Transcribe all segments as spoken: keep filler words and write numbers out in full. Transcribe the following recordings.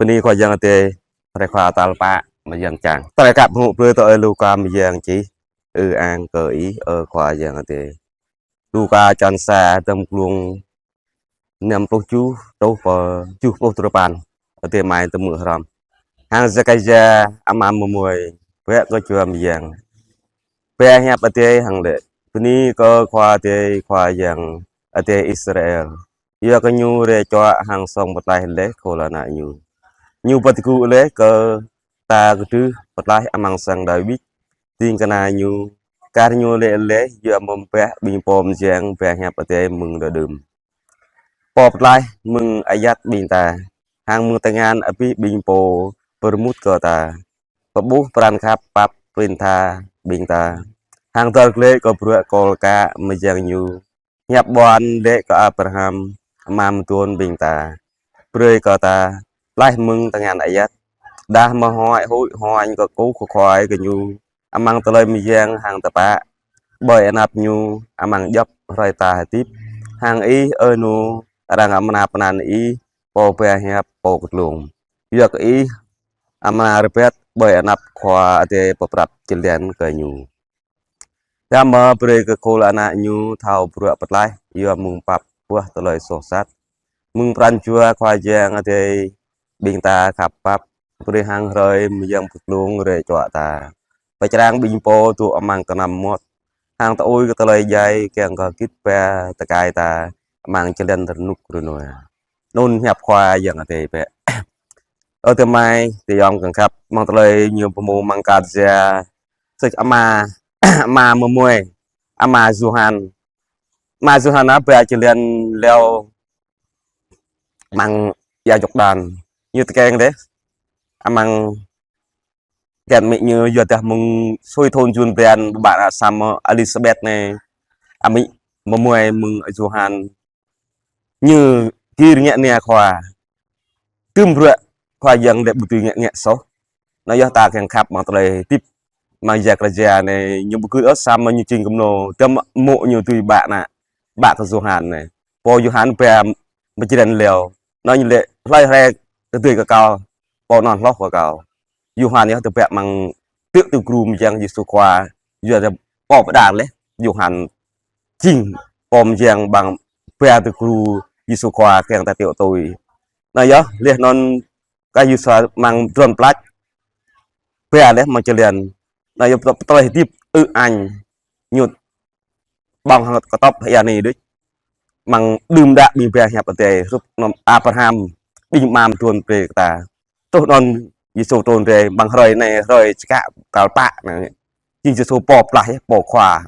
Bơni Khua Yang Adai, hrơi Khua tal pă mơyang čang. Tơlơi khăp hơmư̆ brơi tui Ơi Luka mơyang čih. Ư-ang kơ Ih, Ơ Khua Yang Adai. Luka čăn sa, tơm glông năm pluh tơjuh truh pơ tơjuh pluh duapăn. Adai amai tơmư̆ hrăm. Hăng Zakaria, ama mơmuai, bĕ kơ Jua mơyang. Bĕ hiăp Adai hăng laĭ: Bơni kơ Khua Adai, Khua Yang Adai Israel. Yua kơ Ñu rai čuă hăng song pơtlaih laih khul ană Ñu. Ñu pơtơgŭ laih kơ ta kơdrưh pơtlaih amăng sang Dawid, ding kơna Ñu. Kar Ñu laĭ laih yua mơ̆ng ƀing pô mơyang bĕ hiăp Adai mơ̆ng đưm. Pô pơtlaih mơ̆ng ayăt ƀing ta, hăng mơ̆ng tơngan abih ƀing pô pơrơmut kơ ta, pơƀuh pran khăp pap prin tha ƀing ta, hăng dơr glaĭ kơ bruă kol kă mơyang Ñu. Hiăp ƀuăn laĭ kơ Abraham, ama mơduôn ƀing ta, brơi kơ ta pơtlaih mơ̆ng tơngan ayăt, dah mơ̆ huăi huĭ huañ kơkuh kơkuai kơ Ñu amăng tơlơi mơyang hăng tơpă, ƀơi anăp Ñu amăng djŏp hrơi ta hơdip. Hăng Ih, Ơ Nô, arăng amra pơanăn Ih pô bĕ hiăp, pô kơtlông, yua kơ Ih amra rơbat ƀơi anăp Khua Adai pơprăp jơlan kơ Ñu. Dah mơ̆ brơi kơ khul ană Ñu thâo bruă pơtlaih yua mơ̆ng pap boh tơlơi soh sat. Mơ̆ng pran jua Khua Yang Adai ƀing ta khăp pap, brơi hăng hrơi mơyang pơglông rai čuă ta. Pơčrang ƀing pô dŏ amăng kơnăm mơmŏt, hăng tơui kơ tơlơi djai kiăng kơ git ba tơkai ta amăng jơlan rơnŭk rơnua. Anŭn hiăp Khua Yang Adai bĕ. Ơ adơi amai, adơi ayŏng kiăng khăp, amăng tơlơi ñu pơhmu amăng Galatia, sĭt ama, ama mơmuai, ama Yôhan. Ama Yôhan anŭn ba jơlan leo amăng ia Jôrđan. Ñu tơkeng laih amăng kian amĭ ñu, yua dah mơ̆ng sui thun jun blan ƀă ană, samơ̆ Êlisabet anai, amĭ mơmuai mơ̆ng Yôhan, ñu gir ngă nia Khua. Tơm bruă Khua Yang laĭ ƀu dưi ngă ngă soh. Anŭn yơh ta kiăng khăp amăng tơlơi hơdip amăng ia Galatia anai, ñu ƀu gir ôh, samơ̆ ñu jing kơmlô, tơm mơ̆ ñu dưi ƀă ană, ƀă kơ Yôhan anai. Pô Yôhan ba mơjrăn leo. Anŭn ñu laĭ: Hlơi hrĕ tơdơi kơ kâo, pô anŭn hloh kơ kâo. Yôhan yơh tơbiă amăng tơ̆ tơgru mơyang Yêsu Khua, yua dah pô pơđar laih. Yôhan jing pô mơyang amăng ba tơgru Yêsu Khua kiăng ta tơ̆ tui. Anŭn yơh, laih anŭn kah Yêsu amăng tơdron pơlač, ba laih amăng jơlan. Anŭn yơh tơlơi hơdip ư-ang ñu ƀơ̆ng hăng kơtŏp ia anai đôč. Amăng đưm đă ƀing ba hiăp Adai, hrup anŭn Abraham, ƀing ama mơduôn brơi kơ ta. Truh anŭn Yêsu trŭn rai amăng hrơi anai, hrơi čơkă tal pă anai. Jing Yêsu pô pơtlaih, pô Khua.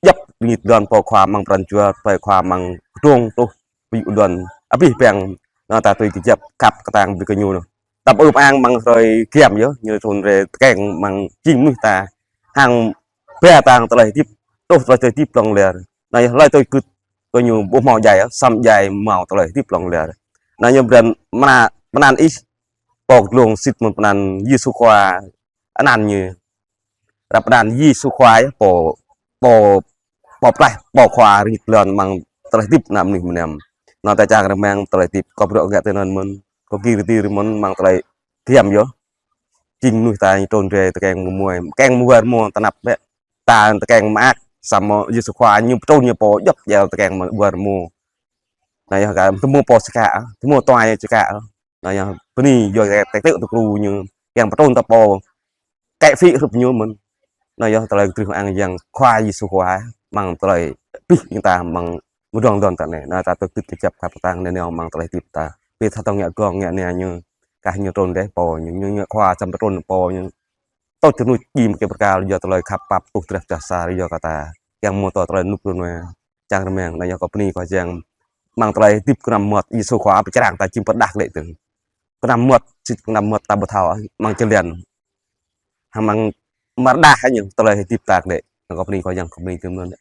Djŏp rơngit lŏn pô Khua amăng pran jua, pô Khua amăng kơdrông truh ƀing ƀu lŏn abih bang, anŭn ta tui kơjăp khăp kơtang brơi kơ ñu anŭn. Tơpă ư-ang amăng hrơi giăm yơh, ñu trŭn rai tơkeng amăng jing mơnuih ta. Hăng ba ta tơlơi hơdip, truh tơlơi hơdip hlŏng lar. Anŭn yơh hlơi tui gưt kơ ñu ƀu hmâo djai, samơ̆ djai hmâo tơlơi hơdip hlŏng lar. Anŭn yơh brơi mơna, mơnăn ih, pô kơdlông sĭt mơ̆n pơanăn Yêsu Khua, anăn ñu. Ră pơanăn Yêsu Khua yơh, pô, pô, pô pơtlaih, pô Khua rơngit lŏn amăng tơlơi hơdip ană mơnuih mơnam. Anŭn ta čang rơmang tơlơi hơdip, kơ bruă ngă tui anŭn mơ̆n, kơ gir gir mơ̆n amăng tơlơi giăm yơh. Jing mơnuih ta ñu trŭn rai tơkeng mơmuai, tơkeng mơwar mơ̆ tơnap bĕ. Ta tơkeng mơak, samơ̆ Yêsu Khua ñu pơtrŭn ñu pô djŏp djel tơkeng mơwar mơ̆. Anŭn yơh kơ tơhmô pô čơkă, tơhmô tuai čơkă. Anŭn yơh bơni yua kơ tơ̆ tơgru ñu kiăng pơtrŭn ta pô kĕ phĭ hrup ñu mơ̆n. Anŭn yơh tơlơi kơdrưh ang Yang Khua Yêsu Khua, amăng tơlơi abih ƀing ta amăng mơdrŏng đon ta anai. Anŭn ta tui gưt kơjăp khăp kơtang anai nao amăng tơlơi hơdip ta. Bĕ ta tơ̆ng ngă gơ̆ng ngă nia ñu, kah ñu trŭn rai pô ñu, ñu ngă Khua čăm pơtrŭn pô ñu. Tui tơnuč ƀing mơkĕ pơkal yua tơlơi khăp pap tuh drah čah sar yua kơ ta. Kiăng mơ̆ tui tơlơi rơnŭk rơnua. Čang rơmang, anŭn yơh kơ bơni kơ Yang. Amăng tơlơi hơdip kơnăm mơmŏt Yêsu Khua pơčrang ta jing pơrơđah glaĭ tơ̆ng. Kơnăm mơmŏt, sĭt kơnăm mơmŏt ta ƀu thâo, amăng jơlan. Hăng amăng mơrơđah ñu tơlơi hơdip ta glaĭ. Anŭn kơ bơni kơ Yang, kơ bơni tơm anŭn.